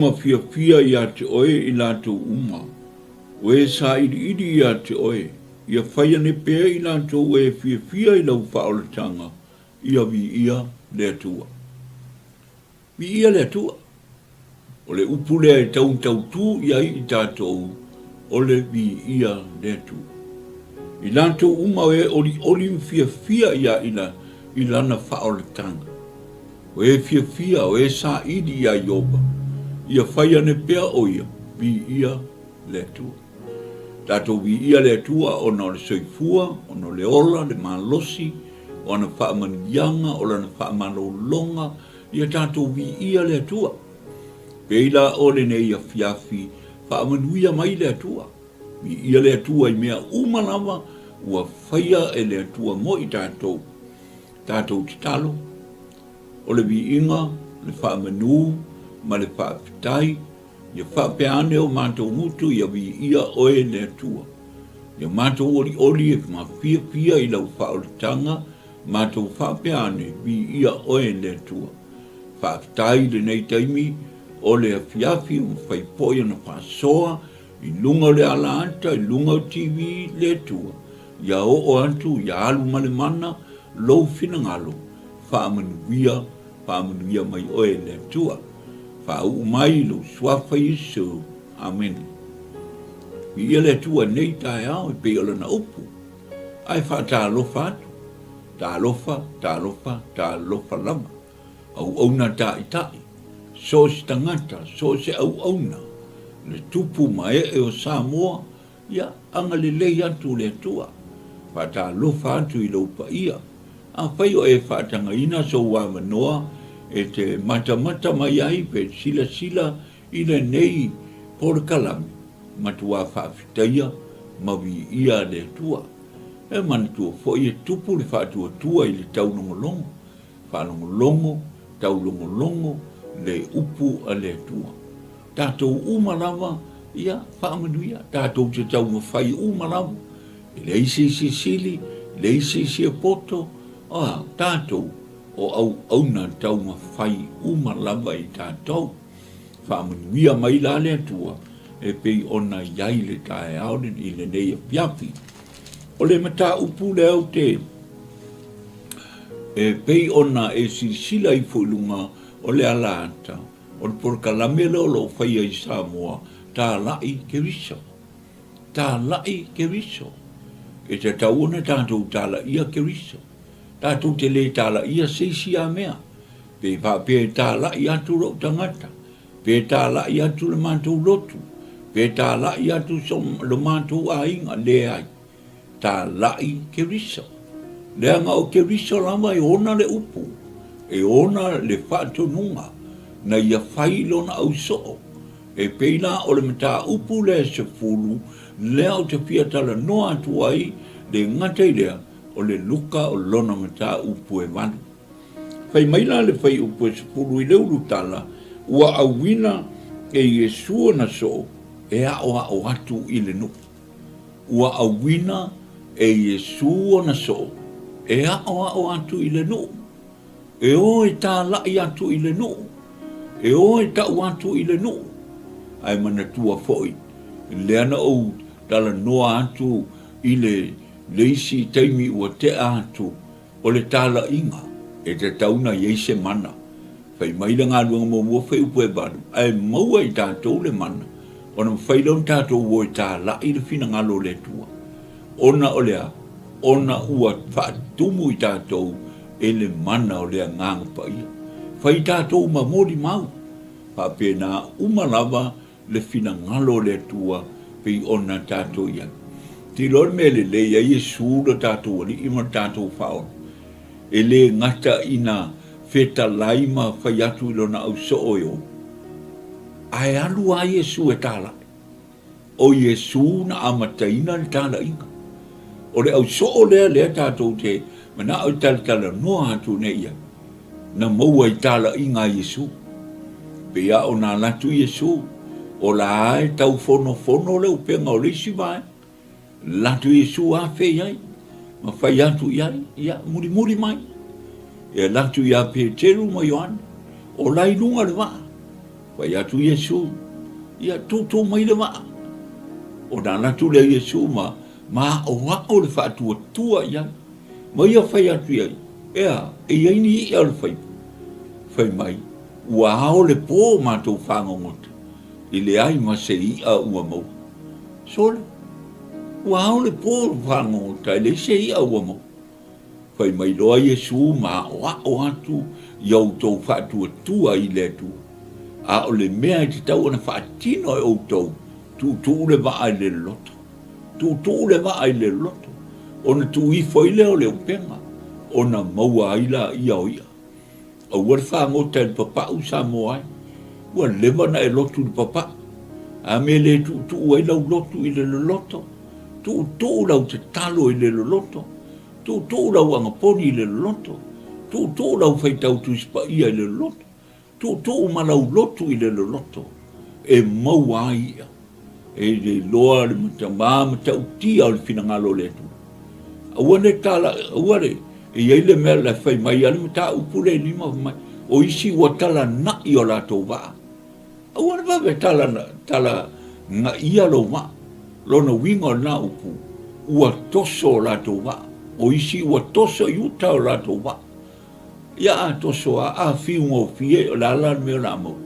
Ma fiafia ia te oe i latou uma, o e sailiili ia te oe, ia fai ane pea i latou e fiafia i lau faaolataga, ia viia le Atua. Viia le Atua. O le upu lea e tau tautū i ai i tatou, o le viia le Atua. I latou uma o e olioli ma fiafia ia i lana faaolataga. O e fiafia, o e saili iā Ieova, ia fai ane pea ʻo ia, viia le Atua. Tatou viia le Atua ona o le soifua, ona o le ola, le malosi, o ana faamanuiaga, o lana faamalologa, ia tatou viia le Atua. Pei la o lenei afiafi, faamanuia mai le Atua. Viia le Atua i mea uma lava ua faia e le Atua mo i tatou. Tatou tatalo, o le viiga, le faamanu ma le faafetai, ia faapea ane o matou gutu ia viia oe le Atua. Ia matou olioli e mafiafia i lau faaolataga, matou faapea ane, viia oe le Atua. Faafetai i lenei taimi o le afiafi ua mafai foi ona faasoa I luga o le alaata, i luga o TV, le Atua, ia oo atu, ia alu ma le mana, lou finagalo, faamanuia, faamanuia mai oe le Atua. Faauu mai lou suafa Iesu. Amene. Viia le Atua nei taeao e pei o lana upu, ae faatalofa atu. Talofa, talofa, talofa lava. Auauna Ta'ita'i, so o se tagata, so o se auauna, le tupu ma e'e o Samoa, ia agalelei atu le Atua. Faatalofa atu i lou paia. Afai o e faatagaina sou avanoa e te matamata mai ai pe silasila i lenei polokalame, matuā faafetaia ma viia le Atua. E manatua foi e tupu le faatuatua i le taulogologo Faalogologo, taulogologo le upu a le Atua. Tatou uma lava, ia, faamanuia, tatou te taumafai uma lava. E leai se isi e sili, leai se isi e poto, a, tatou o auauna taumafai uma lava i tatou. Faamanuia mai la le Atua e pei ona i ai le taeao i lenei afiafi. O le mataupu lea ou te E pei ona e silasila ifo i luga o le alaata, o le polokalame lea o lo o faia i Samoa, Talai Keriso. Talai Keriso. E tatau ona tatou talaia Keriso. Tatou te le talaia se isi a mea. Pe faapea e talai atu lou tagata, pe talai atu le matou lotu, pe talai atu so lo matou aiga, leai. Talai Keriso. Leaga o Keriso lava e ona le upu, e ona le faatonuga na ia fai lona ausoo. E pei la o le mataupu lea e sefulu lea ou te fia talanoa atu ai, le gata i lea, o le Luka o lona mataupu e valu. Fai mai la le fuaiupu e sefulu i le ulutala, ua auina e Iesu ona soo e aʻoaʻo atu i le nuu. Ua auina e Iesū ona soo e aʻoaʻo atu i le nuu, e o e tālaʻi atu i le nuu, e o e taʻu atu i le nuu. Ae manatua foi, lea na ou talanoa atu i le le isi taimi ua tea atu, o le tālaʻiga e tatau ona i ai se mana. Fai mai le galuega muamua fuaiupu e valu, ae maua i tatou le mana, ona mafai lea ona tatou o e talai le finagalo o le Atua. Ona o le a? Ona ua faatumu i tatou e le mana o le Agaga Paia. Fai tatou ma molimau, faapena uma lava le finagalo o le Atua pei ona tatou i ai. Te iloa le mea lelei ai Iesu lo tatou Alii ma lo tatou Faaola. E le gata ina fetalai ma fai atu i lona ausoo e o, ae alu a Iesu e talai. O Iesu na amataina le talaiga. O le ausoo lea lea tatou te manao e talatalanoa atu nei i ai, na maua i talaiga a Iesu. Pei a ona ala atu Iesu, o la e taufonofono le upega o le isi vaega. Lato Iesu afe i ai, ma fai atu i ai, ia, mulimuli mai. E alu atu ia Peteru ma Ioane, o la i luga le vaa. Fai atu Iesu, Ia, tuutuu mai le vaa. Ona alu atu lea o Iesu ma ma aʻoaʻo le faatuatua i ai. Ma ia fai atu i ai, Ea, e i ai ni iʻa o le faiva? Fai mai, Ua ao le pō o matou fagogota, e leai ma se iʻa ua maua. Sole, Ua ao le pō o fagogota, e leai se iʻa ua maua. Fai mai loa Iesu ma aʻoaʻo atu ia outou faatuatua i le Atua. A o le mea e tatau ona faatino e outou, tuutuu le vaa i le loloto. Tuutuu le vaa i le loloto, ona tuu ifo ai lea o le upega, ona maua ai laia o iʻa. Aua le fagota i le papau Samoa ai. Ua leva ona e lotu i le papau. A mea le tuutuu ai lau lotu i le loloto? Tuutuu lau tatalo i le loloto. Tuutuu lau agaponi i le loloto. Tuutuu lau faitau Tusi Paia i le loloto. Tuutuu ma lau lotu i le loloto e maua ai ia. E le iloa le matamā matautia o le finagalo o le Atua. Aua ne tala, aua le, e i ai le mea la fai mai a le mataupu le lima fai mai, o isi ua talanai o latou vaa. Aua le vave tala, tala naia lou vaa. Lona uiga o lena upu, ua toso o latou vaa. O isi ua toso i uta o latou vaa. Ia a toso a, a fiu gofie, o le a la le mea o le a maua?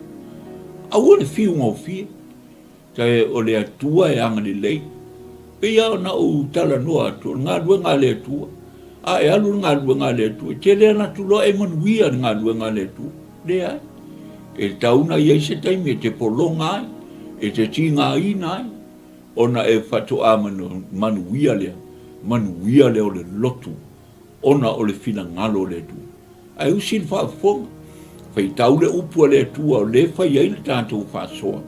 Aua le fiu gofie. Tae o le Atua e agalelei. Pei lava ona ou talanoa atu, o le galuega a le Atua. A e alu i le galuega a le Atua, e te le alu atu loa e manuia le galuega a le Atua. Leai. E tatau ona i ai se taimi e te pologa ai, e te tigaina ai, ona e faatoa manuia lea, manuia lea o le lotu ona o le finagalo o le Atua. Ae usi le faafofoga, faitau le upu a le Atua o lea e fai ai le tatou faasoa.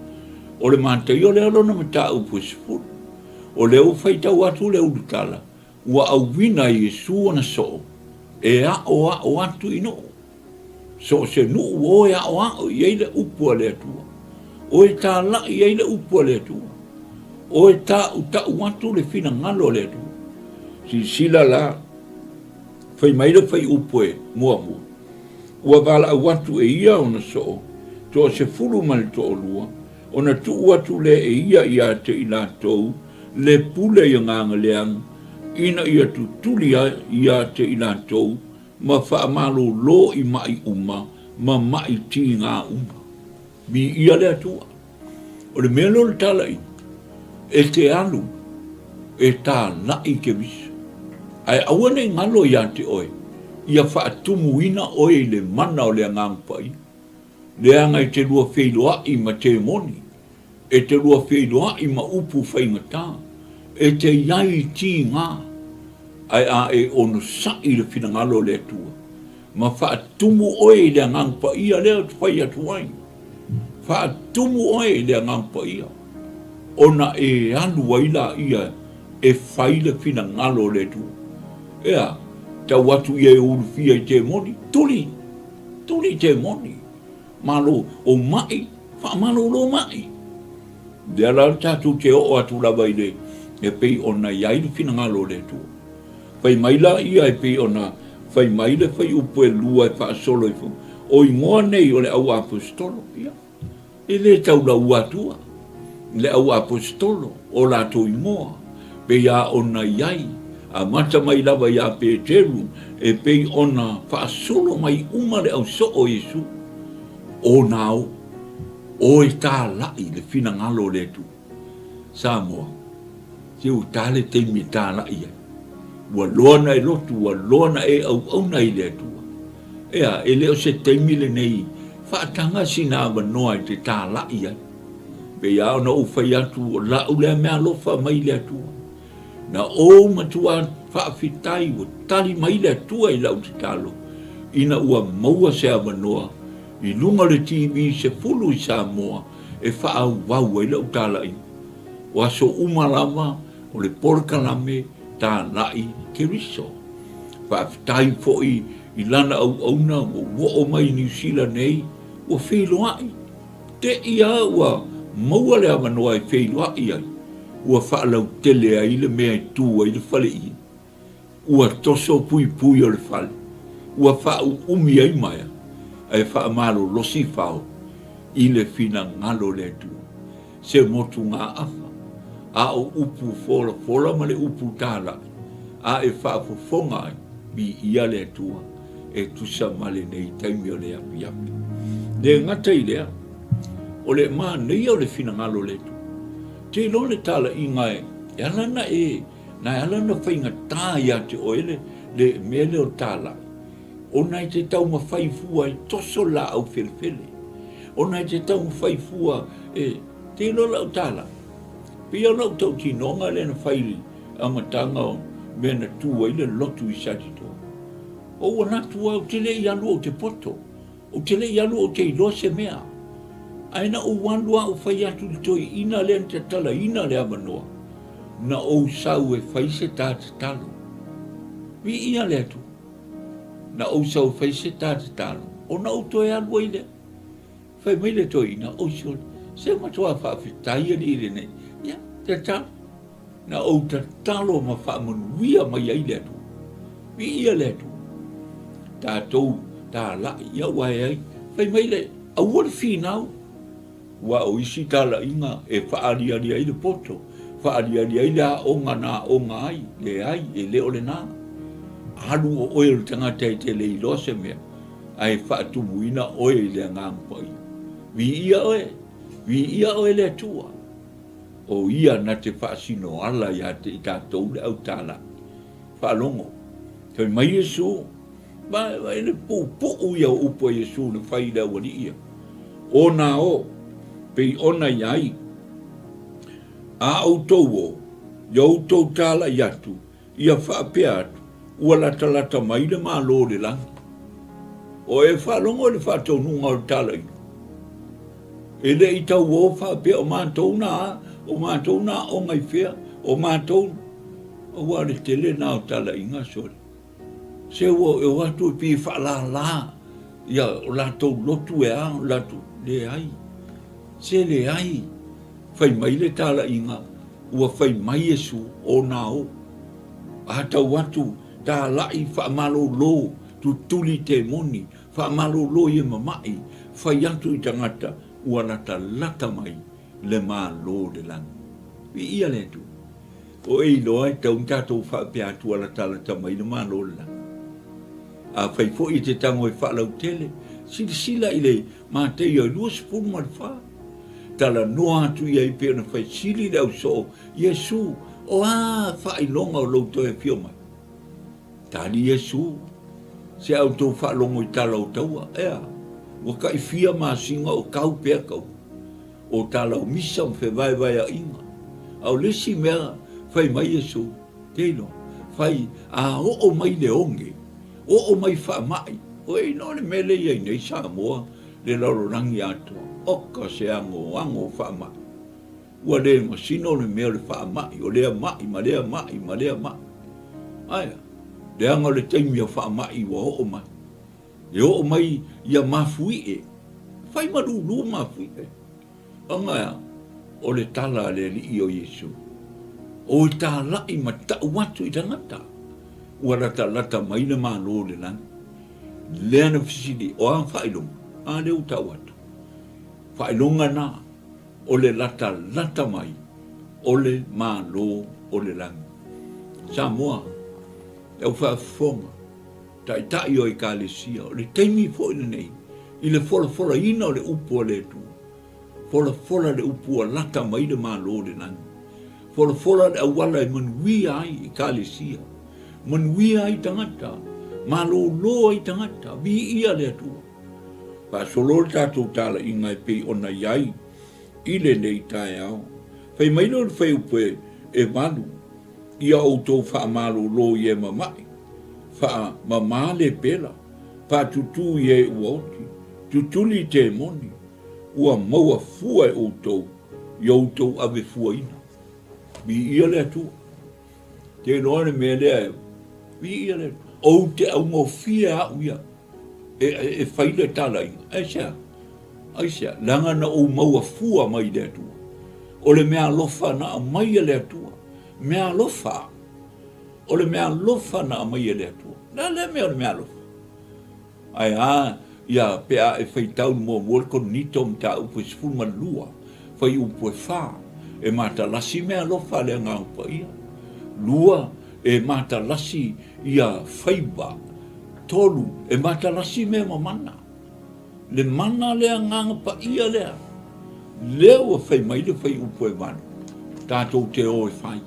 O le Mataio lea lona mataupu e 10. O lea ua faitau atu le ulutala, ua auina e Iesu ona soo e aʻoaʻo atu i nuu. So o se nuu ua o e aʻoaʻo i ai le upu a le Atua. O e tālaʻi i ai le upu a le Atua. O e tāʻutaʻu atu le finagalo o le Atua. Silasila la, fai mai le faiupu e muamua, ua valaau atu e ia ona soo, toasefulu ma le toalua, ona tuu atu lea e ia ia te i latou le pule i agaga leaga, ina ia tutuli ia te i latou ma faamalolo i maʻi uma ma maʻi tigā uma. Viia le Atua. O le mea lea o le talaiga, e te alu e tālaʻi Keriso, ae aua ne i galo iā te oe, ia faatumuina oe i le mana o le Agaga Paia, leaga e te lua feiloaʻi ma temoni, E te lua feiloaʻi ma upu faigata, e te i ai i tīgā, ae a e onosaʻi i le finagalo o le Atua, ma faatumu oe i le Agaga Paia lea ou te fai atu ai. Faatumu oe i le Agaga Paia, ona e alu ai laia e fai le finagalo o le Atua. Ea, tau atu ia e ulufia i temoni, tuli, tuli i temoni. Malo o maʻi, faamalolo maʻi. Lea la tatou te oo atu lava i le e pei ona i ai le finagalo o le Atua. Fai mai la ia e pei ona fai mai le fuaiupu e lua e faasolo ifo, o igoa nei o le au aposetolo, ia, e le taulaua atua le au aposetolo o latou igoa, pei a ona i ai, amata mai lava iā Peteru e pei ona faasolo mai uma le ausoo o Iesu, O nā o, oe tālaʻi le finagalo o le Atua. Samoa, se ua tā le taimi e tālaʻi ai. Ua loa na e lotu, ua loa na e auauna i le Atua. Ea, e le o se taimi lenei, faataga sina avanoa e te tālaʻi ai. Pei lava ona ou fai atu, o la'u lea meaalofa mai le Atua. Na ou matua faafetai ua tali mai le Atua i la'u tatalo, ina ua maua se avanoa i luga o le TV 10 i Samoa e faaauau ai la'u talaiga. O aso uma lava o le polokalame Tala'i Keriso. Faafetai foi i lana auauna ua oo mai i Niu Sila nei, ua feiloa'i. Te i a ua maua le avanoa e feiloai ai, ua faalautele ai le mea e tu ai le faleie, ua toso puipui o le fale, ua faauumi ai maea, ae faamalolosi fao. i le finagalo o le Atua. Se motugaafa, a o upu folafola ma le upu tālaʻi, a e faafofoga ai, viia le Atua e tusa ma lenei taimi o le afiafi. Le gata i lea, o le manaia o le finagalo o le Atua. Te iloa le talaiga e ala na e, na e ala na faigata ia te oe le, le mea lea o le talai, ona e te taumafai fua e toso le laau felefele, ona e te taumafai fua e, te iloa lau talai, pei o lau tautinoga lea na fai i le amataga o mea na tu ai le lotu i Satitoa. Ou manatu lava, ou te le i alu ou te poto. Ou te le i alu ou te iloa se mea. Ae na ou alu a ou fai atu i le toeaina lea na tatalaina le avanoa, na ou sau e fai se ta tatalo. Viia le Atua. Na ou sau e fai se ta tatalo, ona ou toe alu ai lea. Fai mai le toeaina, Oi sole, se matua faafetai alii lenei. Ia, tatalo. Na ou tatalo ma faamanuia mai ai le Atua. Viia le Atua. Tatou talai ia ua e ai. Fai mai le, aua le finau. Ua o isi talaiga e faaliali ai le poto, faaliali ai le aoga na aoga ai, leai, e le o lena. Alu o oe o le tagata e te le iloa se mea, ae faatumuina oe i le Agaga Paia. Viia oe, viia oe le Atua. O ia na te faasino ala ia te i tatou le au talai. Faalogo. Fai mai Iesu, ma e le puupuu ia o upu a Iesu na fai i le aualii ia. O na o, pei ona i ai, a outou o, ia outou talai atu, Ia faapea atu, Ua latalata mai le Malo o le lagi. O e faalogo i le faatonuga o le talaiga. E le i tauō faapea o matou na, o matou na aoga i fea, o matou, aua o le tele na o talaiga sole. Se ua e o atu e pei e faalala ia o latou lotu e a, o latou, leai, se leai. Fai mai le talaiga, Ua fai mai Iesu, O na o. A tau atu, talai, faamalolo, tutuli temoni, faamalolo i e mama'i, fai atu i tagata, ua latalata mai le Malo o le lagi. Viia le Atua. O e iloa e tau na tatou faapea atu ua latalata mai le Malo o le lagi. Afai foi e te tago e faalautele, silasila i le Mateia 24. Talanoa atu ia i pei ona fai sili le ausoo, Iesu, o a faailoga o lou toe afio mai? Tali Iesu, Se a outou faalogo i tala o taua, ea, ua taifia masina o kau pea taua, o tala o misa ma fevaevaeaiga. A o le isi mea, fai mai Iesu, Te iloa, fai, a oo mai le oge, oo mai faamai, o e iloa le mea lea i ai nei Samoa, le lalolagi atoa, oka se agoago o faamai. Ua le masino le mea o le faamai, o lea mai ma lea mai ma lea mai. Aea, leaga o le taimi o faamai ua oo mai. E oo mai ia mafuie, fai ma lulu mafuie. Ona e a? O le tala a le Alii o Iesu, O e tālaʻi ma taʻu atu i tagata, ua latalata mai le Malo o le lagi. Lea na fesili, O a faailoga? A lea ua tau atu. Faailoga na, o le latalata mai o le Malo o le lagi. Samoa, le au faafofoga, Taitai o Ekalesia, o le taimi foi lenei i le folafolaina o le upu a le Atua. Folafola le upu ua lata mai le Malo o le lagi. Folafola le auala e manuia ai Ekalesia, manuia ai tagata, malolo ai tagata, viia le Atua. Faasolo le tatou talaiga e pei ona i ai i lenei taeao. Fai mai lea o le fuaiupu e valu, Ia outou faamalolo i e mama'i, faamamā le pela, faatutū i e ua oti, tutuli i temoni, ua maua fua e outou i outou ave fuaina. Viia le Atua. Te iloa le mea lea e viia le Atua. Ou te augofie au ia e, e, e fai le talaiga. Aisea? Aisea? Leaga na ou maua fua mai le Atua. O le mea alofa na aumai e le Atua. Mea alofa. O le mea alofa na aumai e le Atua. Le a lea mea o le mea alofa? Ae a? Ia, pe a e faitau i le muamua le Korinito mataupu e 12, fuaiupu e fa, e matalasi meaalofa a le Agaga Paia. Lua, e matalasi ia faiva. Tolu, e matalasi mea mamana. Le mana le Agaga Paia lea, lea ua fai mai le fuaiupu e valu, tatou te o e fai.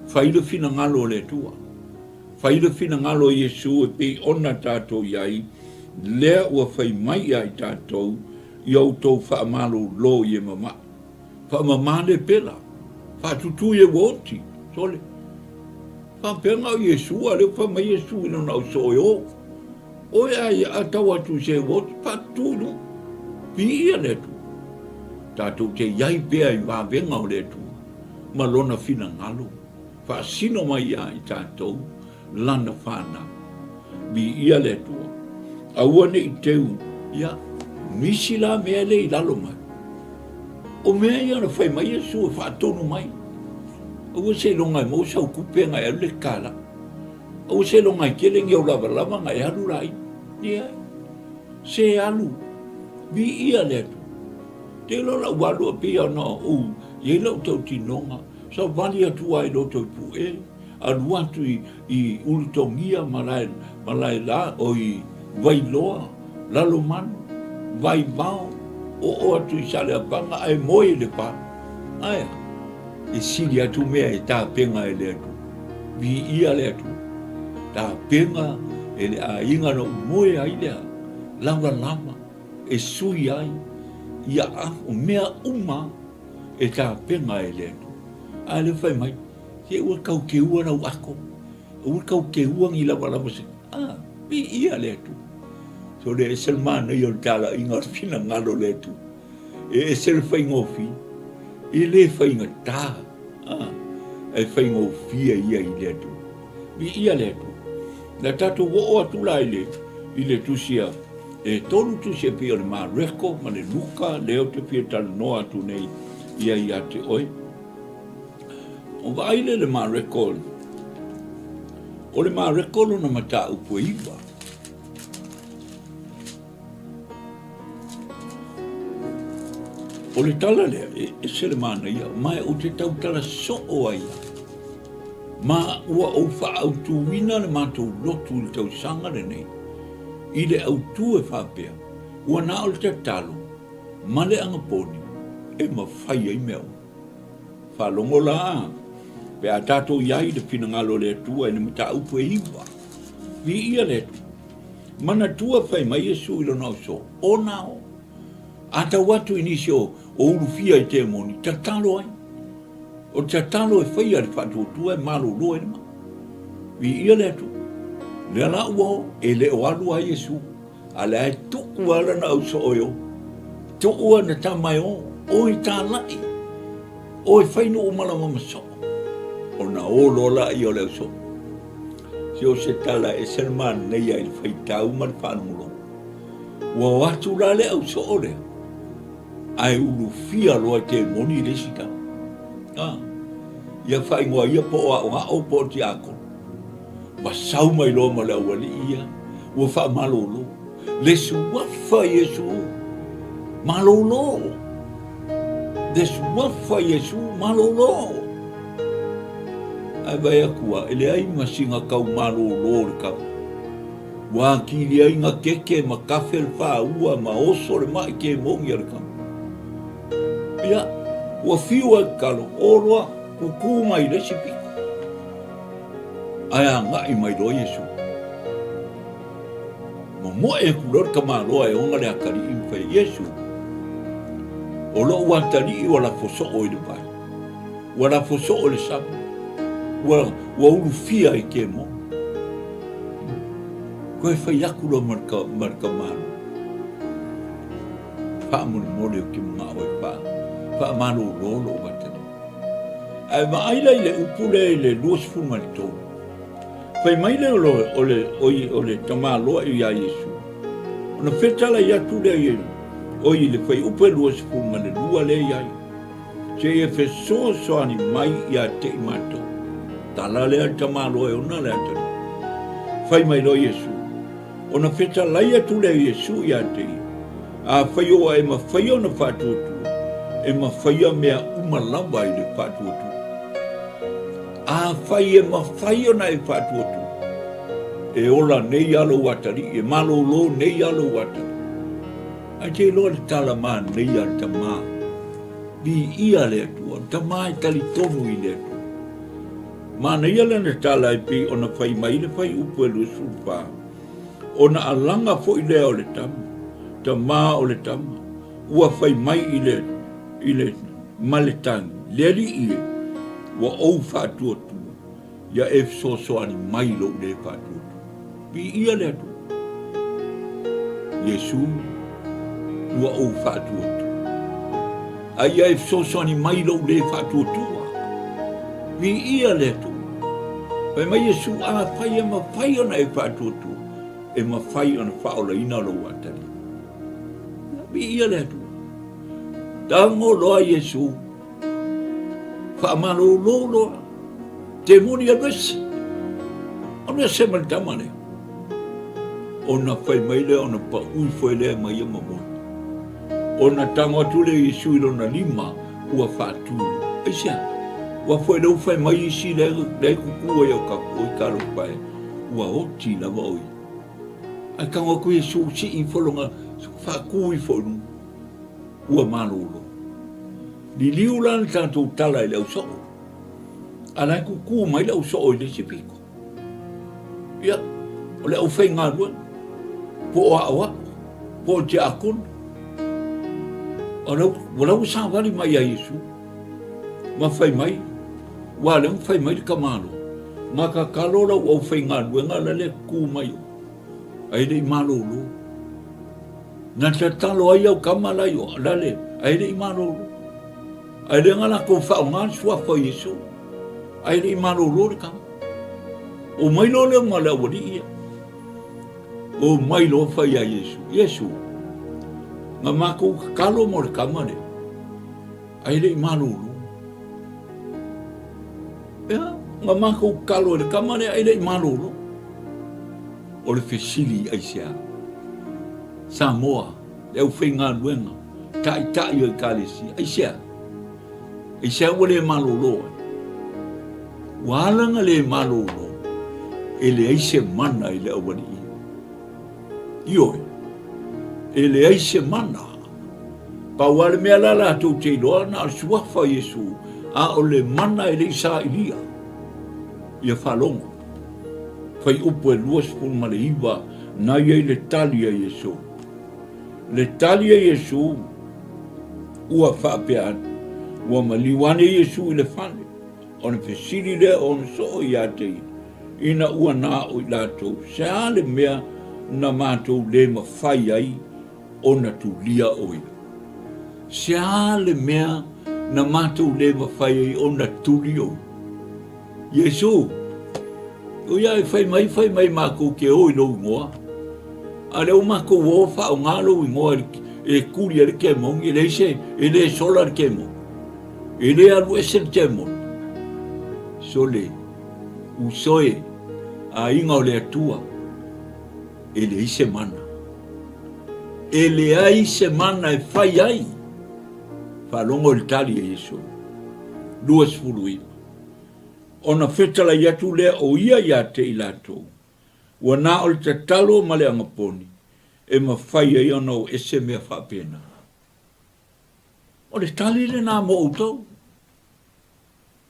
Fai le finagalo o le Atua. Fai le finagalo o Iesu e pei ona tatou i ai, lea ua fai mai ia i tatou, ia outou faamalolo i e mamae. Faamama le pela, faatutui e ua oti, sole. Faapea na o Iesu, a lea ua fai mai Iesu i lona ausoo e o. Oe a ia a tau atu i se ua oti, faatutui i luga. Viia le Atua. Tatou te i ai pea i vavega o le Atua ma Lona finagalo. Faasino mai ia i tatou Lana fanau. Viia le Atua. Aua ne i teu ia nisi la mea le i lalo mai. O mea ia na fai mai Iesu e faatonu mai. Aua seiloga e maua sau tupe na e alu le kala. Aua seiloga e tele ni au lavalava na e alu la i. Leai. Se alu. Viia le Atua. Te iloa lau alu a pei ona ou i ai lau tautinoga. Savali atu ai i Rotoipuʻe, alu atu i Ulutogia ma Laela, o i Vailoa, Lalomanu, Vaivao, oo atu i Saleapaga ae moe i Lepa. Ae a? E sili atu mea e tapena e le Atua. Viia le Atua. Tapena e le aiga na ou moe ai lea, lavalava e sui ai ia mea uma e tapena e le Atua. A lea fai mai, se ua tau keua lau ako, ua tau keua ni lavalava se, a, viia le Atua. So le ese le manaia o le talaiga o le finagalo o le Atua. E ese le faigofie, e le faigata, a, e faigofie ia i le Atua. Viia le Atua. Na tatou oo atu la i le, i le tusi a, e tolu tusi e pei o le Mareko ma le Luka, lea ou te fia talanoa atu nei ia ia te oe. O vaai le le Mareko, o le Mareko lona mataupu e iwa. O le tala lea, e ese le manaia, ma ou te tautala soo ai Ma ua ou faaautuina le matou lotu i le tausaga lenei, i le autu e faapea, ua na o le tatalo ma le agaponi e mafai ai mea uma. Faalogo la, pe a tatou i ai i le finagalo o le Atua i le mataupu e iwa, viia le Atua. Manatua fai mai Iesu i lona ausoo, Ona o. A tau atu i nisi o ulufia i temoni, tatalo ai. O le tatalo e faia e le faatuatua e malolo ai le mai. Viia le Atua. Lea la ua o, e le o alu a Iesu, a lea e tuu lava lana ausoo e o. Tuu ana tama e o, o e tālaʻi, o e fai nuu malama ma soo. Ona o loa laia o le ausoo. Se o se tala e ese le manaia i le faitau ma le faalogologo. Ua o atu la le ausoo lea, Ae ulufia loa e temoni le isi tama. A, ia faaigoa ia po o aoao po o tiakono. Ma sau mai loa ma le aualii ia, ua faamalolo. Le suafa Iesu, malolo. Le suafa Iesu, malolo. Ae vaai atu a, e leai ma sina tau malolo o le tama. Ua atili ai na keke ma kafe le pāua ma oso le maʻi kemoni a le tama. Ia, ua fiu ai tatalo, o loa, kukū mai i le isi pito. Ae agaʻi mai loa Iesu. Momoe aku loa le tamaloa e ona le atalii ma fai, Iesu, o loʻu atalii ua lafo soo i le vai. Ua lafo soo i le sami. Ua, ua ulufia i kemoni. Koe fai aku loa ma le, ma le tamaloa. Faamolemole ou te manao e faa, faamalolo lou atalii. Ae vaai la i le upu lea i le 23. Fai mai lea o le, o le, o le tamaloa iā Iesu. Ona fetalai atu lea i, oi i le fuaiupu e 22 lea i ai. Se i e fesoasoani mai ia te i matou. Tala lea le tamaloa e ona le atalii. Fai mai loa Iesu. Ona fetalai atu lea o Iesu ia te ia, Afai ua e mafaia ona faatuatua, e mafaia mea uma lava i le faatuatua. Afai e mafai ona e faatuatua, e ola nei lava lou atalii, e malolo nei lava lou atalii. Ae te iloa le tala manaia a le tama, viia le Atua, o le tama e talitonu i le Atua. Manaia lana tala e pei ona fai mai le fuaiupu e 24, Ona alaga foi lea o le tama, tama o le tama, ua fai mai i le, i le, ma le tagi, Le Alii e, ua ou faatuatua, ia e fesoasoani mai i lou le faatuatua. Viia le Atua. Iesu, ua ou faatuatua. A ia e fesoasoani mai i lou le faatuatua. Viia le Atua. Fai mai Iesu, afai e mafai ona e faatuatua, e mafai ona faaolaina lou atalii. Viia le Atua. Tago loa Iesu Faamalolo loa. Temoni alu ese. Alu ese ma le tama lea. Ona fai mai lea, ona pau ifo e lea ma ia ma moe. Ona tago atu lea Iesu i lona lima, ua faatulu. Aisea? Ua foi lea ua fai mai isi lea e kuku ai o ka oi talofa e, ua oti lava o ia. Ae tago atu Iesu sii ifo lona, faatu ifo i luga. Ua malolo. Liliu la le tatou tala i le ausoo, a la e kuku mai le ausoo i le isi pito. Ia, o le aufaigaluega, po o aoao, po o tiakono. O la ua savali mai ia Iesu, ma fai mai, ua lea ua fai mai le tamaloa, na tatalo lau aufaigaluega la lea kuku mai o, ae le i malolo. Na tatalo ai au tama la i lale, ae le i malolo. Ae le na latou faaaoga le suafa o Iesu, ae le i malolo le tama. Omai loa lea ma le aualii ia. Omai loa fai ia Iesu, Iesu, na matou tatalo mo le tama lea, ae le i malolo. Ea, na matou tatalo i le tama lea, ae le i malolo. O le fesili aisea? Samoa, le aufaigaluega, taitai o Ekalesia, aisea? Aisea ua le malolo ai? Ua ala na le malolo, e leai se mana i le aualii. Ioe, e leai se mana. Pau lava le mea la latou te iloa, na o le suafa o Iesu, a o le mana e le i sailia. Ia faalogo. Fuaiupu e 29 na i ai le tali a Iesu. Le tali a Iesu ua faapea atu, Ua maliu ane Iesu i le fale, ona fesili lea o ona soo ia te ia, ina ua na o i latou, Se a le mea na matou le mafai ai ona tulia o ia? Se a le mea na matou le mafai ai ona tuli o ia? Iesu, o ia e fai mai, fai mai makou te o i lou igoa. A lea ua makou o faaaoga lou igoa e kuli ai le kemoni, e leai se, e le sola le kemoni. E le alu ese le kemoni. Sole, uso e, aiga o le Atua, e leai se mana. E leai se mana e fai ai. Faalogo i le tali a Iesu. 29. Ona fetalai atu lea o ia ia te i latou, ua na o le tatalo ma le agaponi e mafai ai ona o ese mea faapena. O le tali lena mo outou.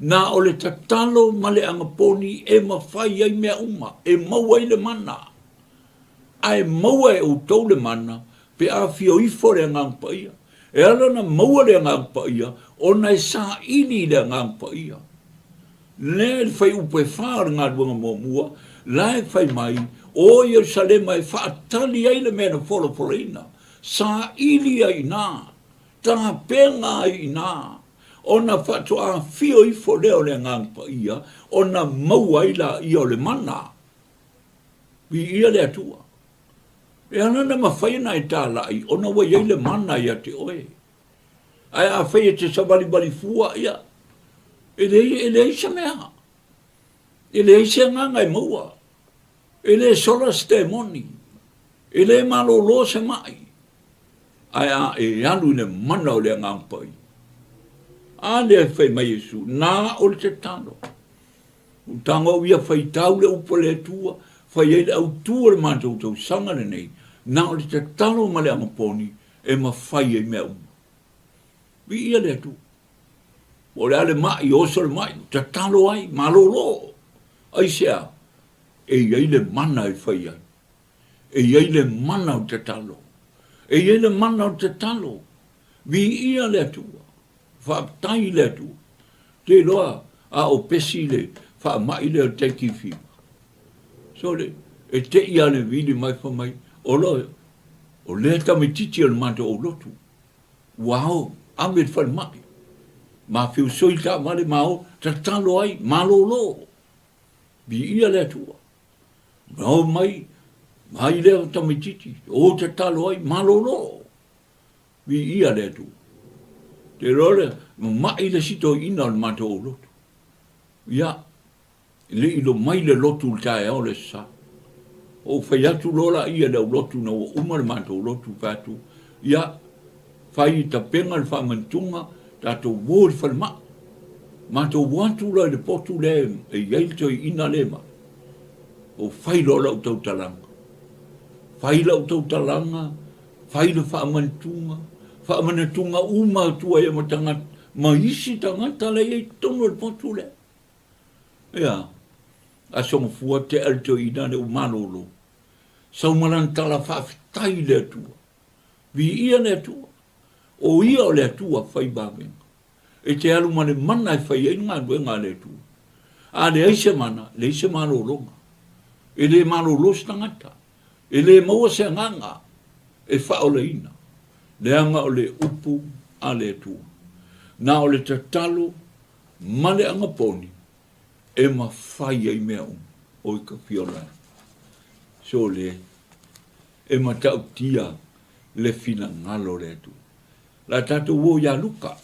Na o le tatalo ma le agaponi e mafai ai mea uma, e maua ai le mana. Ae maua e outou le mana pe a afio ifo le Agaga Paia. E ala ona maua le Agaga Paia ona e saili i le Agaga Paia. Lea i le fuaiupu e fa o le galuega muamua, la e fai mai, O Ierusalema e faatali ai le mea na folafolaina, saili ai i ina, tapena ai i ina, ona faatoa afio ifo lea o le Agaga Paia, ona maua ai laia o le mana. Viia le Atua. E ala ona mafai ona e talai ona ua i ai le mana ia te oe. Ae afai e te savalivali fua, ia, e leai, e leai se mea. E leai se agaga e maua. E le sola se temoni. E le malōlō se maʻi, ae a e alu i le mana o le Agaga Paia. A lea e fai mai Iesu, na o le tatalo. Ua tago au ia faitau le upu a le Atua, fai ai le autu o le matou tausaga lenei, na o le tatalo ma le agaponi e mafai ai mea uma. Viia le Atua. Po o le a le maʻi, oso le maʻi, tatalo ai, malōlō. Aisea? E i ai le mana e fai ai. E i ai le mana o le tatalo. E i ai le mana o le tatalo. Viia le Atua. Faafetai i le Atua. Te iloa a o pesi le faamai lea o le dengue fever. Sole, e te i a le vili mai fai mai, o o lea tamaitiiti o le matou aulotu. Ua ao, ave i le falemai. Ma feusoi le taavale ma o, tatalo ai, malolo. Viia le Atua. Ma o mai, mai lea tamaitiiti, o tatalo ai, malolo. Viia le Atua. Te iloa le ma'i le isi toeaina o le matou aulotu. Ia, le i mai le lotu i le taeao le Aso Sa. Ou fai atu loa laia i le aulotu ina ua uma le matou lotu, fai atu, ia, fai i tapena le faamanituga, tatou o i le falemai. Matou o atu loa i le potu lea e i ai le toeaina lea e ma'i. Ou fai loa lau tautalaga. Fai lau tautalaga, Fai le faamanatuga, faamanatuga uma atu ai ma tagata, ma isi tagata la e i ai i totonu o le potu lea. Ia, Aso Gafua tea le toeaina lea ua malolo. Sau ma lana tala faafetai i le Atua. Viia le Atua. O ia o le Atua fai vavega. E te alu ma le mana e fai ai le galuega a le Atua. A leai se mana, leai se malologa. E le malolo se tagata. E le maua se agaga e faaolaina, leaga o le upu a le Atua. Na o le tatalo ma le agaponi e mafai ai mea uma. Oi ka fia ola e. Sole, e matautia le finagalo o le Atua. La tatou o iā Luka.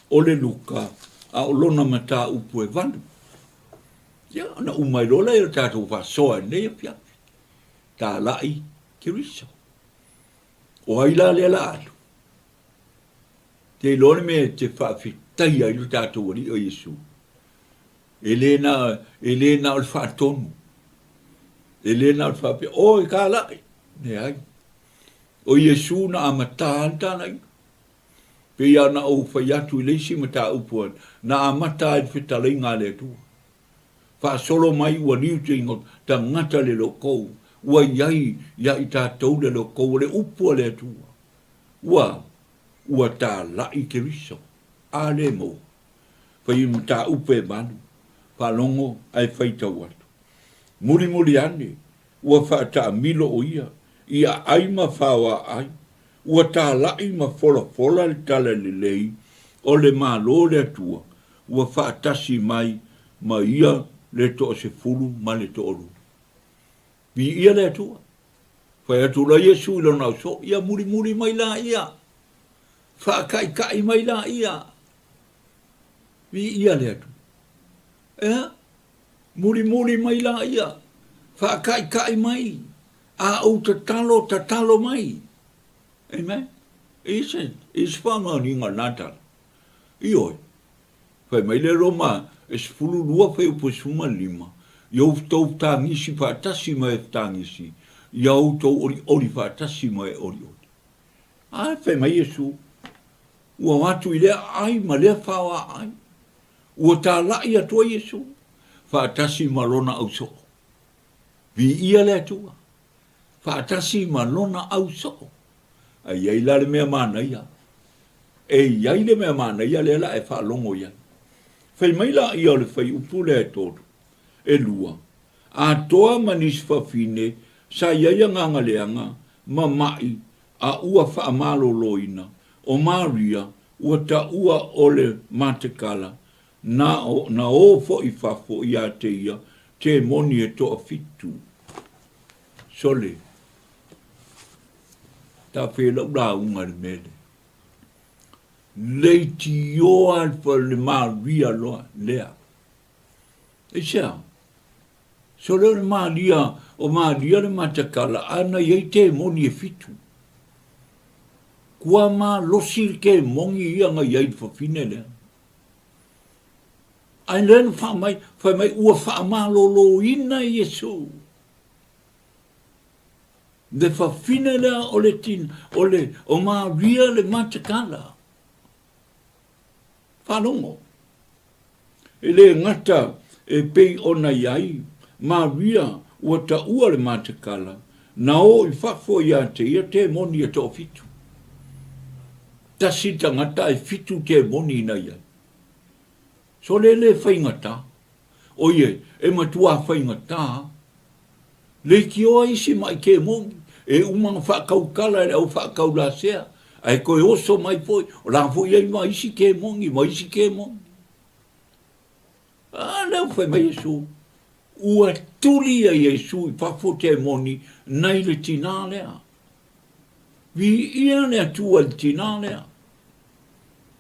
O le Luka, a o lona mataupu e valu. Ia, ona uma ai loa lea o le tatou faasoa i lenei afiafi. Talai Keriso. O ai la lea la alu? Te iloa le mea e te faafetaia ai lo tatou Alii o Iesu. E le na, e le na o le faatonu. E le na o le faapea, oi talai. Leai. O Iesu na amata le talaiga. Pei lava ona ou fai atu i le isi mataupu na amata ai le fetalaiga a le Atua. Faasolo mai ua liu te ingoa tagata le lokou, ua i ai ia i tatou le lokou o le upu a le Atua. Ua, ua talai Keriso, a le maua. Fai mataupu e malu, faalogo ae faitau atu. Mulimuli ane, ua faataamilo o ia i aai ma faoa ai, Ua talai ma folafola le talalelei o le Malo o le Atua ua faatasi mai ma ia le toasefulu ma le toalua. Viia le Atua! Fai atu loa Iesu i lona ausoo, Ia mulimuli mai laia! Faakaikaʻi mai laia! Viia le Atua! Ea? Mulimuli mai laia! Faakaikaʻi mai! A ou tatalo, tatalo mai. Amen. E i se, e i se faamaoniga o lena tala. Ioe. Fai mai le Roma e 12 fuaiupu e 15, Ia outou fetagisi faatasi ma e fetagisi, ia outou olioli faatasi ma e olioli. A fai mai Iesu, ua o atu i lea aai ma lea faoaaai. Ua talai atu ai Iesu, faatasi ma lona ausoo. Viia le Atua, faatasi ma Lona au soo. A i ai la le mea manaia, e i ai le mea manaia lea la e faalogo i ai. Fai mai laia o le fuaiupu lea e tolu, e lua, atoa ma nisi fafine sa i ai agaga leaga ma maʻi a ua faamaloloina, o Maria ua taua o le Matekala Na o, na o foi i fafo ia te ia, te moni e toafitu. Sole, ta fe lau lauga i le mea lea. Leitioa le maluia loa lea. Aisea? Sole o le Maria, o Maria le matakala, a na i ai temoni e fitu. Kua malosi le kemoni ia na i ai le fafine lea. Ae lea na faamai, fai mai ua faamaloloina Iesu. Le fafine lea o le tin, o le, o Maria le matakala. Faalogo. E le gata e pei ona i ai Maria ua taua le matakala, na o i fafo ia te ia temoni e toafitu. Tasi le tagata ae fitu temoni na i ai. Sole le faigata. Oie, e matua faigata. Leitioa isi maʻi kemoni, e uma ona faatautala e le au faataulasea, ae toe oso mai foi, o la foi i ai ma isi kemoni, ma isi kemoni. A lea ua fai mai Iesu, ua tuli ia Iesu i fafo kemoni nai le tinā lea. Viia le Atua i le tinā lea.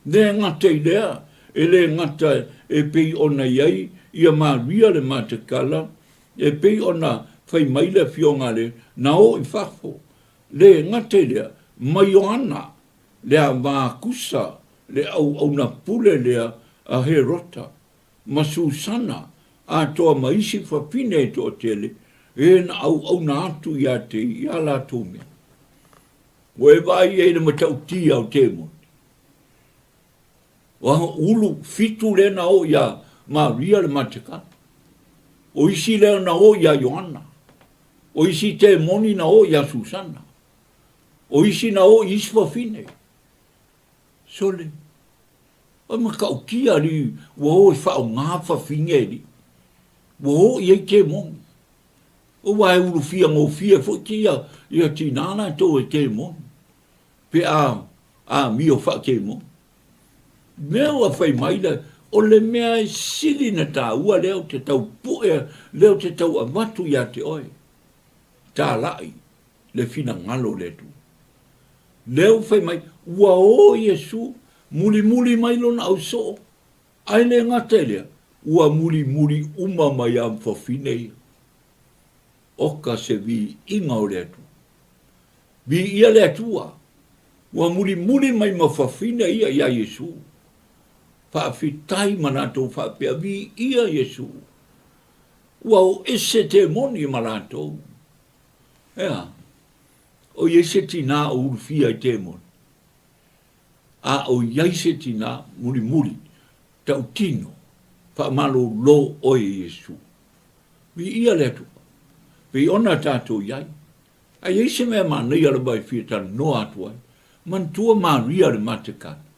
Le gata i lea, e le gata e pei ona i ai ia Maria le matakala, e pei ona fai mai le afioga a le na o i fafo, le gata i lea, ma Ioana, le ava kusa, le auauna pule lea a Herota, ma Susana, atoa ma isi fafine e toatele, e na auauna atu ia te ia latou mea. Ua e vaai i ai i le matautia o Temoni. Ua ulu fitu lea na oo iā Maria le matakala. O isi lea na oo iā Ioana. O isi temoni na oo iā Susana. O isi na oo i isi fafine. Sole, o matautia alii ua o e faaaoga fafine alii. Ua oo i ai temoni. Aua e ulufia gofie foi ia, ia tinā latou e temoni. Pe a amio faa-temoni. Mea ua fai mai le, o le mea e sili na taua lea ou te tau pue, lea ou te tau avatu ia te oe, talai le finagalo o le Atua. Lea ua fai mai, ua o Iesu, mulimuli mai lona ausoo, ae le gata i lea, ua mulimuli uma mai lava ma fafine ia. Oka se viiga o le Atua. Viia le Atua, ua mulimuli mai ma fafine ia iā Iesu. Faafetai ma latou faapea, Viia Iesu. Ua o ese temoni ma latou. Ea, o i ai se tinā o ulufia i temoni, a o i ai se tinā mulimuli, tautino, faamalolo oe e Iesu. Viia le Atua. Pei ona tatou i ai. A i ai se mea manaia lava e fia talanoa atu ai, manatua Maria le matekala.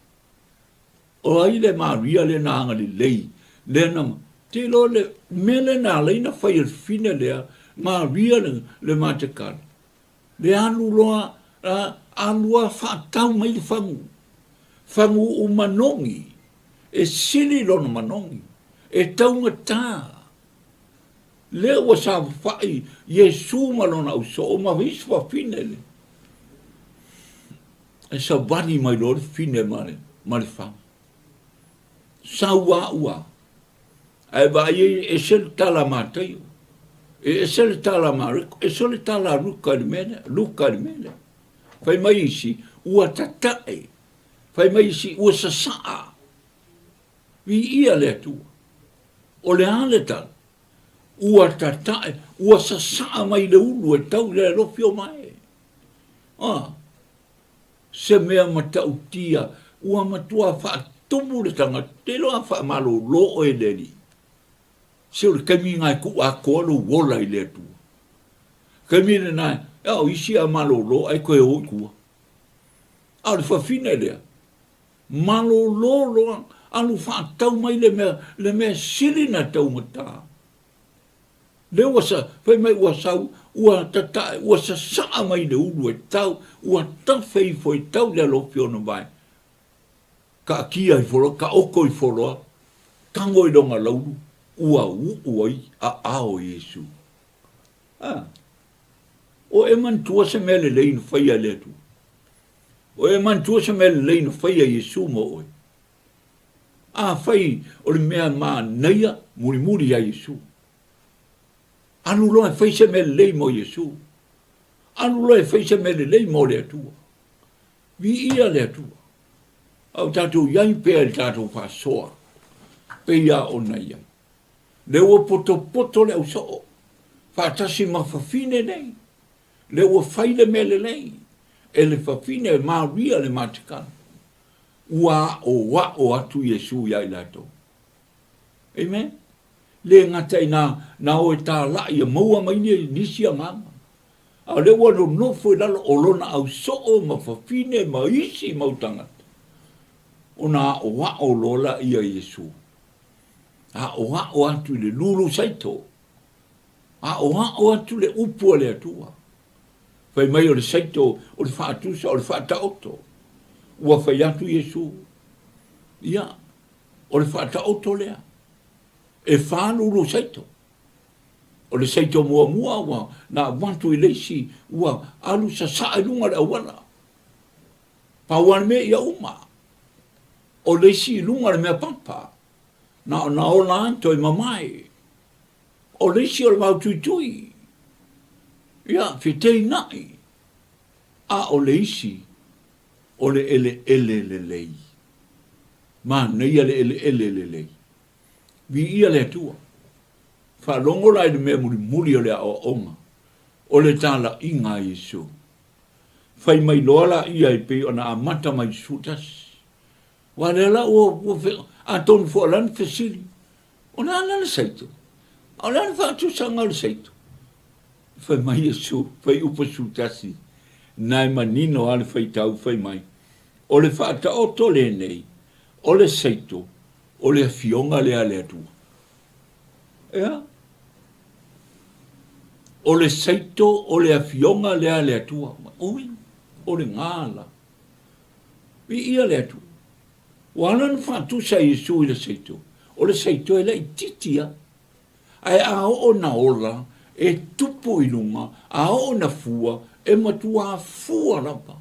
O ai le Maria lea na agalelei, lea na, te iloa le mea lea na ala ai na fai e le fafine lea, Maria le, le matekala. Le alu loa, a, alu lava faatau mai le fagu. Fagu uu manogi, e sili lona manogi, e taugata. Lea ua saofai Iesu ma lona ausoo ma isi fafine le e savali mai loa le fafine ma le, ma le fagu. Sau a ua. Ae vaai ai e ese le tala a Mataio, e ese le tala a Mareko, ese le tala a Luka i le mea lea, Luka i le mea lea. Fai mai isi, ua tatae. Fai mai isi, ua sasaa. Viia le Atua. O le a le tala? Ua tatae, ua sasaa mai le ulu e tau i le alofi o mae. Ah, se mea matautia, ua matua faatumu le tagata, te iloa a faamalolo oe e le Alii. Se o le taimi lena e tuu atoa lou ola i le Atua. Taimi lena, a o isi a malolo ae toe o i tua. A o le fafine lea, Malolo loa, alu faatau mai le mea, le mea sili na taugata. Lea ua sa, fai mai ua sau, ua tatae, ua sasaa mai le ulu e tau, ua tafe ifo e tau le alofi ona vae. Kaatia ifo loa, taoto ifo loa, tago i lona laulu, ua uu ai aao o Iesu. A, o e manatua se mea lelei na faia e le Atua. O e manatua se mea lelei na faia Iesu mo oe. Afai o le mea manaia, mulimuli ia Iesu. Alu loa e fai se mea lelei mo Iesu. Alu loa e fai se mea lelei mo le Atua. Viia le Atua. A o tatou i ai pea i le tatou faasoa, pei lava ona i ai. Lea ua potopoto le ausoo, faatasi ma fafine nei. Lea ua fai le mea lelei e le fafine e Maria le Matikale. Ua aʻoaʻo atu Iesu iā i latou. Amen. Le gata i na, na o e tālaʻi ia maua mai ni, nisi agaga. A o lea ua nonofo i lalo o lona ausoo ma fafine ma isi mau tagata, ona aʻoaʻo loa laia Iesu. Aʻoaʻo atu i le lulu saito. Aʻoaʻo atu le upu a le Atua. Fai mai o le saito, o le faatusa, o le faataoto. Ua fai atu Iesu, ia, o le faataoto lea, e falulu saito. O le saito muamua ua na avatu i le isi, ua alu sasaa i luga o le auala. Pau lava le mea ia uma. O le isi i luga o le mea papa, na ona ola ai toe mamae. O le isi o le vao tuitui, ia, feteinaʻi. A o le isi, o le eleele lelei. Manaia le eleele lelei. Viia le Atua. Faalogo la i le mea mulimuli o le aoaoga, o le talaiga a Iesu. Fai mai loa laia e pei ona amata mai i le 11. Aua lea la ua, ua fe, atonu foi o le a le fesili, o le a la le saito? A o le a le faatusaga o le saito? Fai mai Iesu, fuaiupu 11, na e manino lava le faitau fai mai, o le faataoto lenei, o le saito, o le afioga lea a le Atua. Ea? O le saito o le afioga lea a le Atua. Ui, o le gala. Viia le Atua. Ua ala ona faatusa Iesu i le saito. O le saito e laititi a. Ae a oo na ola, e tupu i luga, a oo na fua, e matuā fua lava.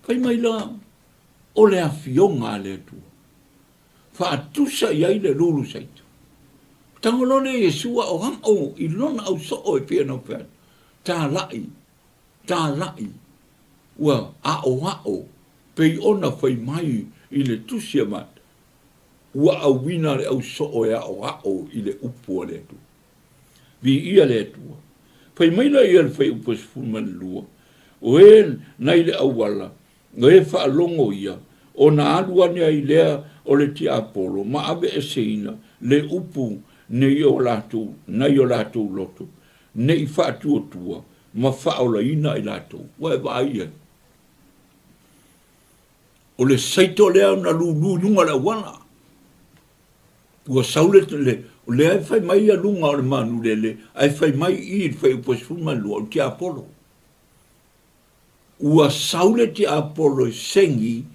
Fai mai la, o le afioga a le Atua. Faatusa i ai le lulu saito. Tago loa lea Iesu aʻoaʻo i lona ausoo e pei ona ou fai atu, Tālaʻi, tālaʻi, ua aʻoaʻo pei ona fai mai i le tusi a Mata, ua ʻauina le ausoo e aʻoaʻo i le upu a le Atua. Viia le Atua. Fai maila ia le fuaiupu 12, O e nai le auala, O e faalogo ia, ona alu ane ai lea o le tiapolo ma aveeseina le upu nei o latou, nai o latou loto, ne i faatuatua ma faaolaina i latou. Ua e vaai i ai? O le saito lea na lulu i luga o le auala. Ua sau le, le, lea e fai mai ia luga o le manulele, ae fai mai i i le fuaiupu 12, o le tiapolo. Ua sau le tiapolo e segi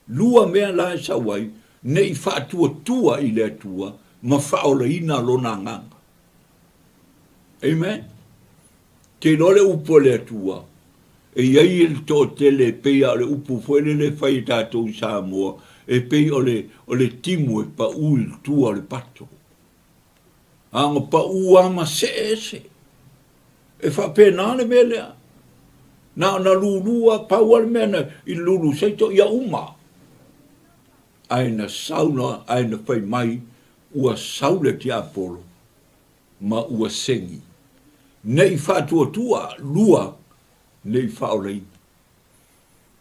lua mea la e sau ai, ne i faatuatua i le Atua ma faaolaina lona agaga. Amen. Te iloa le upu a le Atua, e i ai le toatele e pei lava o le upu foi lele e fai e tatou i Samoa, e pei o le, o le timu e pau i tua o le pato. A na pau lava ma see ese. E faapena le mea lea. Na ona lulu lava, pau lava le mea na i lulu saito ia uma. Ae na sau na, ae na fai mai, ua sau le tiapolo ma ua segi. Ne i faatuatua, lua, ne i faaolaina.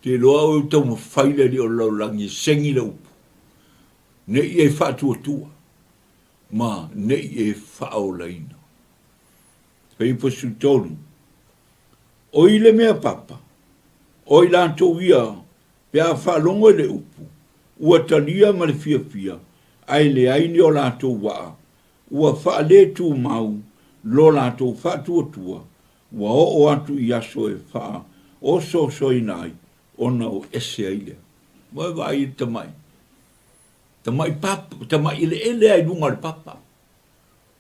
Te iloa oe ua taumafai le alii o le lalolagi e segi le upu. Ne i e faatuatua ma ne i e faaolaina. 93. O i le mea papa, o i latou ia, pe a faalogo i le upu, ua talia ma le fiafia, ae leai ni o latou waa, ua faaletumau lo latou faatuatua, ua oo atu i aso e faaosoosoina ai, ona o ese ai lea. Ua e vaai i le tamai, tamai papa, tamai eleele lava i luga o le papa.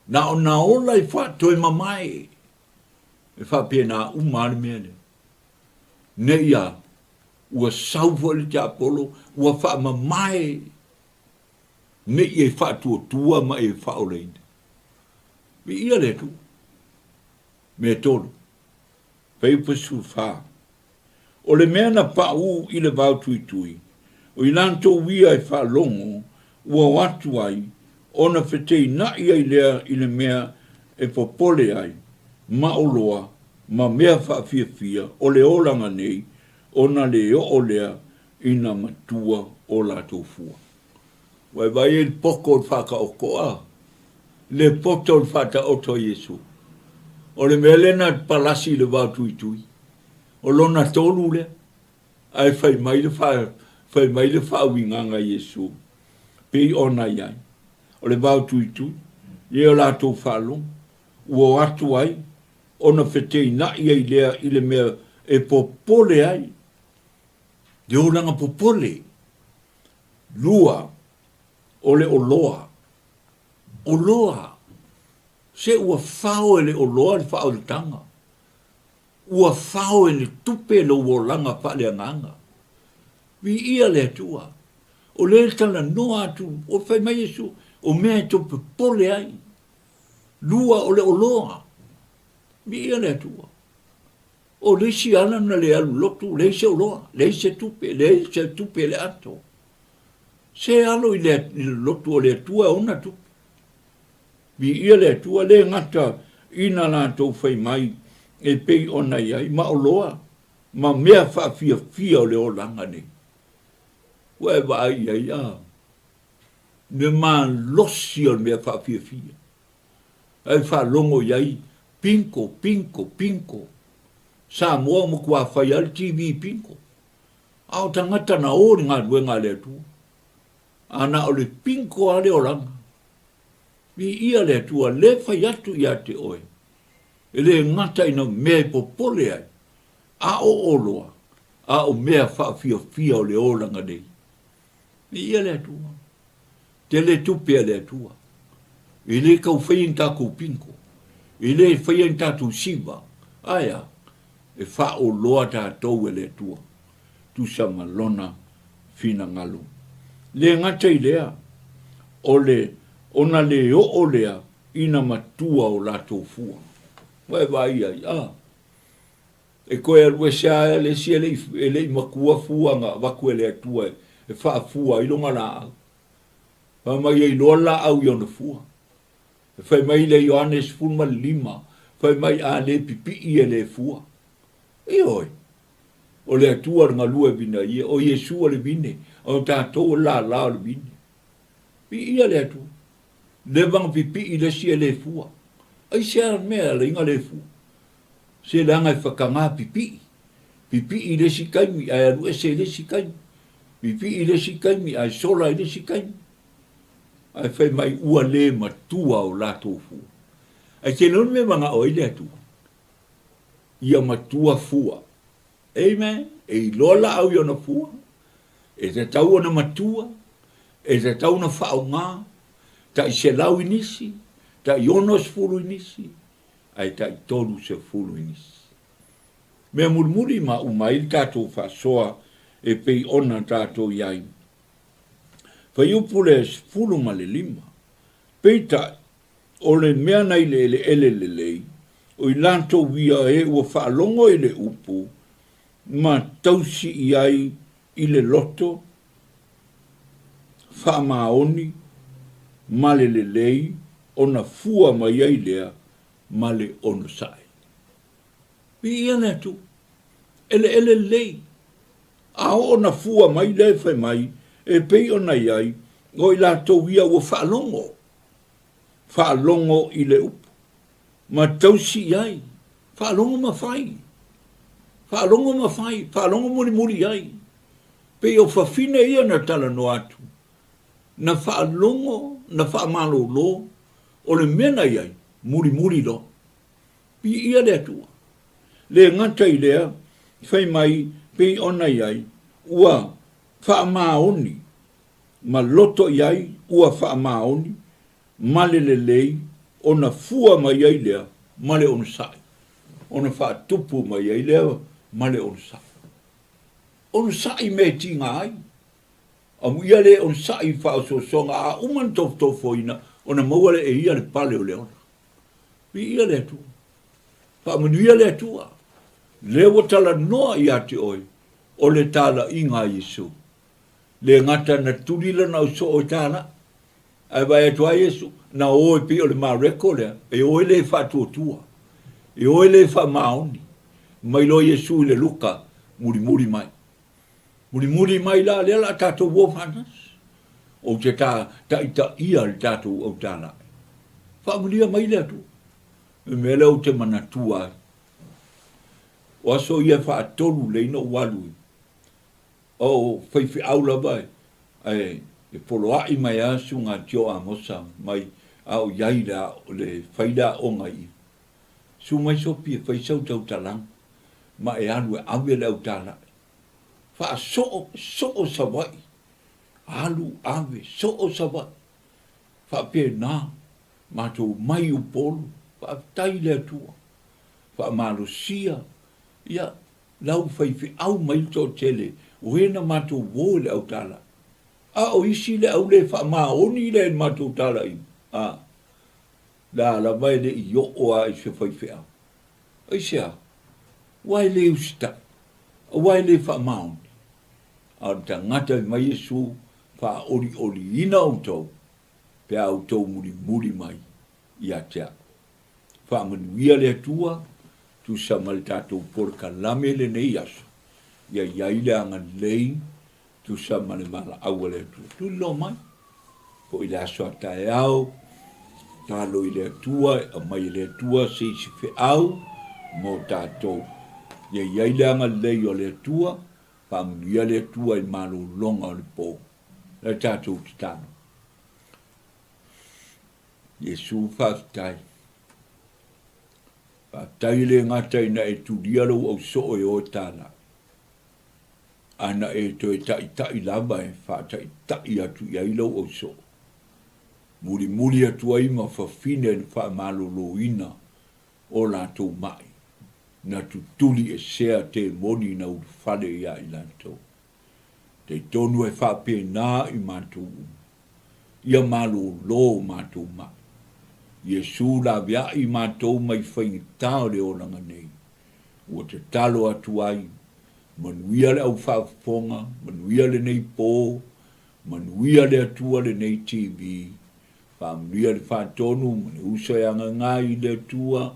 Na ona ola i faatoe mamae, e faapena uma lava le mea lea. Ne i a, ua sau foi le tiapolo, ua faamamae, ne i e faatuatua ma e faaolaina. Viia le Atua. Meatolu, Fuaiupu 14. O le mea na paʻū i le vao tuitui, o i latou ia e faalogo ua o atu ai, ona feteinaʻi ai lea i le mea e popole ai, ma oloa, ma mea faafiafia o le olaga nei, ona le oo lea i na matua o latou fua. Ua e vaai ai i le poto o le faataoto a? Le poto o le faataoto a Iesu. O le mea lea na palasi i le vao tuitui. O lona tolu lea. Ae fai mai le fai mai le faauigaga a Iesu, pei ona i ai. O le vao tuitui, ia o latou faalogo, ua o atu ai, ona feteinaʻi ai lea i le mea e popole ai, le olaga popole. Lua, o le oloa. Oloa. Se ua fao e le oloa le faaolataga. Ua fao e le tupe lou olaga faaleagaga. Viia le Atua. O lea e talanoa atu, o fai mai Iesu, o mea e tou popole ai. Lua, o le oloa. Viia le Atua. O le isi ala na le alu lotu, leai se oloa, leai se tupe, leai se tupe i le ato. Se alo i le lotu o le Atua e ona tupe. Viia le Atua, le gata ina latou fai mai e pei ona i ai, ma oloa ma mea faafiafia o le olaga nei. Ua e vaai i ai, a? Le malosi o le mea faafiafia. Ae faalogo i ai, bingo, bingo, bingo. Samoa ua matua fai lava le TV bingo. A o tagata na o i le galuega a le Atua. A na o le bingo lava le olaga. Viia le Atua, le fai atu ia te oe, e le gata ina mea e popole ai, a o oloa, a o mea faafiafia o le olaga nei. Viia le Atua. Tele tupe a le Atua. E le tau faia ni tatou bingo. E le faia ni tatou siva. Ae a? E faaoloa tatou e le Atua. Tusa ma Lona finagalo. Le gata i lea, o le ona le oo lea ina matua o latou fua. Ua e vaai ai, a? E toe alu ese lava le isi e le i, e le i matua fua na avatu e le Atua e faafua ai lona laau. Fai mai e iloa le laau i ona fua. E fai mai le Ioane 15, fai mai a le pipii e le fua. Ioe. O le Atua le galue vina ia, o Iesu o le vine, o tatou o le lala o le vine. Viia le Atua. Leva na pipii le isi e le fua. Aisea mea e ala ai na le fua? Se leaga e whakangā pipii. Pipii i le isi taimi ae alu ese i le isi taimi. Pipii i le isi taimi ae sola i le isi taimi. Ae fai mai ua le matua o latou fua. Ae te iloa le mea e manao ai le Atua? Ia matua fua. Amen. E iloa laau i ona fua. E tatau ona matua. E tatau ona faaaoga. Tai 100 i nisi. Tai 60 i nisi. Ae tai 30 i nisi. Mea mulimuli ma uma ai le tatou faasoa e pei ona tatou i ai. Fuaiupu le 15. Peitai, o le mea na i le eleele lelei, o i latou ia e ua faalogo i le upu ma tausi i ai i le loto faamaoni ma le lelei ona fua mai ai lea ma le onosai. Viia le Atua. Eleele lelei. A oo na fua mai lea fai mai, e pei ona i ai, o i latou ia ua faalogo, faalogo i le upu, ma tausi i ai, faalogo ma fai, faalogo ma fai, faalogo mulimuli i ai. Pei o fafine ia na talanoa atu, na faalogo, na faamalolo, o le mea na i ai, mulimuli loa. Viia le Atua. Le gata i lea, fai mai pei ona i ai, ua faamaoni ma loto i ai, ua faamaoni ma le lelei, ona fua mai ai lea ma le onosai, ona faatupu mai ai lea ma le onosai. Onosai mea e tiga ai. Amuia le onosai i faaosoosoga a uma ona tofotofoina, ona maua lea e ia le pale o le ola. Viia le Atua. Faamanuia le Atua. Lea ua talanoa ia te oe, o le talaiga a Iesu. Le gata na tuli lana ausoo i tala, ae vaai atu lava Iesu, na o e pei o le Mareko lea, e o e le faatuatua, e o e le faamaoni. Mai loa Iesu i le Luka, mulimuli mai. Mulimuli mai la, lea la tatou o faatasi. Ou te ta, taitaia le tatou autalae. Faamanuia mai le Atua. O le mea lea ou te manatua ai. O aso ia e faatolu lelei na ou alu i O faifeau lava e e poloai mai a Susuga Tio Amosa mai a o i ai le le fai le aoga i i. Susu mai Sopi e fai sau tautalaga ma e alu e ave le autalae. Faasoo, soo Savaii. Alu, ave, soo Savaii. Faapena matou omai i Upolu. Faafetai i le Atua. Faamalosia, ia, lau faifeau mai le toatele o e na matou o i le autala. A o isi le au le faamaoni lea i le matou talaiga, a, la lava e le i oo a i se faifeau. Aisea? Aua e le usitai, aua e le faamaoni. A o le tagata e mai Iesu faaolioliina outou pe a outou mulimuli mai ia te au. Faamanuia le Atua, tusa ma le tatou polokalame lenei aso, ia i ai le agalelei, tusa ma le valaau a le Atua. Tuliloa mai, foi le aso a taeao, talo i le Atua, e aumai e le Atua se isi feau mo tatou. Ia i ai le agalelei o le Atua, faamanuia le Atua i malologa o le po. Le tatou tatalo. Iesu, faafetai. Faafetai e le gata ina e tulia lou ausoo e o e tālai, a na e toe taʻitaʻi lava e faataʻitaʻi atu i ai lou ausoo, mulimuli atu ai ma fafine na faamaloloina o latou maʻi, na tutuli esea temoni na ulufale iā i latou. Talitonu e faapena i matou uma. Ia malolo matou mai. Iesu laveai matou mai faigata o le olaga nei. Ua tatalo atu ai, manuia le au faafofoga, manuia lenei po, manuia le Atua lenei TV, faamanuia le faatonu ma le uso e agaga i le Atua,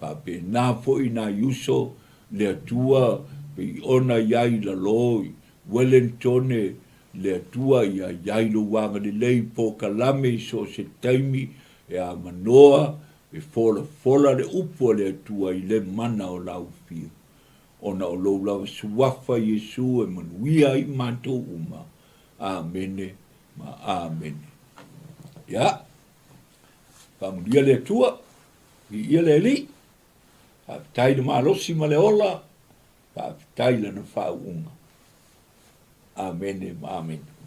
faapena foi nai uso le Atua pei ona i ai lalo i Welentone Le Atua ia i ai lou agalelei polokalame i so o se taimi e avanoa e folafola le upu a le Atua i le mana o lau afio. Ona o lou lava suafa Iesu e manuia ai matou uma. Amene ma amene. Ia, faamanuia le Atua, viia le Alii, faafetai le malosi ma le ola, faafetai lana faauuga. Amene ma amene.